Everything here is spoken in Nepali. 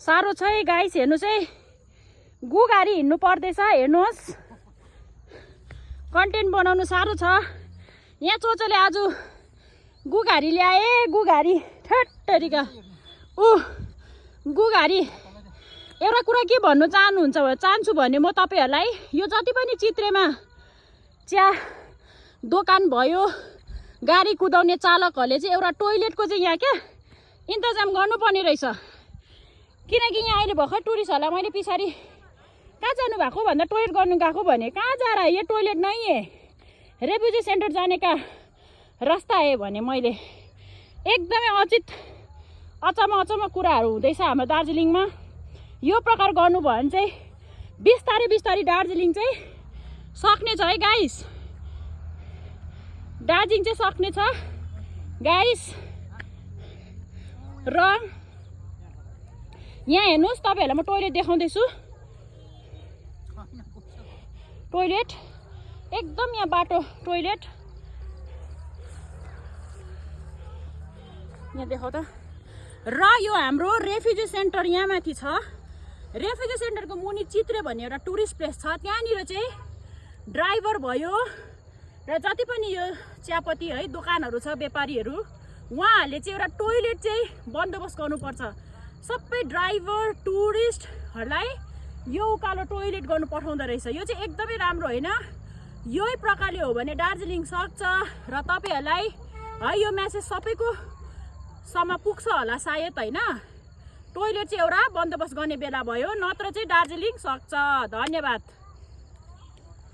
साह्रो छ है गाइस। हेर्नुहोस् है, गुगारी हिँड्नु पर्दैछ। हेर्नुहोस्, कन्टेन्ट बनाउनु साह्रो छ। यहाँ चोचोले आज गुगारी ल्याए। गुगारी ठट्टरीका गुगारी। एउटा कुरा के भन्नु चाहन्छु भने म तपाईहरुलाई, यो जति पनि चित्रेमा चिया दोकान भयो, गाडी कुदाउने चालकहरूले चाहिँ एउटा टोइलेटको चाहिँ यहाँ क्या इन्तजाम गर्नुपर्ने रहेछ। किनकि यहाँ अहिले भर्खर टुरिस्टहरूलाई मैले पछाडि कहाँ जानु भएको भन्दा टोइलेट गर्नु गएको भने, कहाँ जा रहा है ये टोइलेट नहीं है, रेफ्युजी सेन्टर जाने का रास्ता है भने मैले एकदमै अचम्म कुराहरू हुँदैछ हाम्रो दार्जिलिङमा। यो प्रकार गर्नु भयो भने चाहिँ बिस्तारै दार्जिलिङ चाहिँ सक्ने छ है गाइस। दार्जिलिङ चाहिँ सक्ने छ गाइस। र यहाँ हेर्नुहोस्, तपाईहरुलाई म टोइलेट देखाउँदैछु। टोइलेट एकदम यहाँ बाटो टोइलेट यहाँ देखाउ त। र यो हाम्रो रेफ्युजी सेन्टर यहाँ माथि छ। रेफ्युजी सेन्टरको मुनि चित्रे भन्ने एउटा टुरिस्ट प्लेस छ। त्यहाँनिर चाहिँ ड्राइभर भयो र जति पनि यो चियापत्ती है दोकानहरू छ, व्यापारीहरू, उहाँहरूले चाहिँ एउटा टोइलेट चाहिँ बन्दोबस्त गर्नुपर्छ। सबै ड्राइभर टुरिस्टहरूलाई यो उकालो टोइलेट गर्नु पठाउँदो रहेछ। यो चाहिँ एकदमै राम्रो होइन। यही प्रकारले हो भने दार्जिलिङ सक्छ। र तपाईहरुलाई है यो मेसेज सबैको सम्म पुग्छ होला सायद होइन। टोइलेट चाहिँ एउटा बन्दोबस्त गर्ने बेला भयो, नत्र चाहिँ दार्जिलिङ सक्छ। धन्यवाद।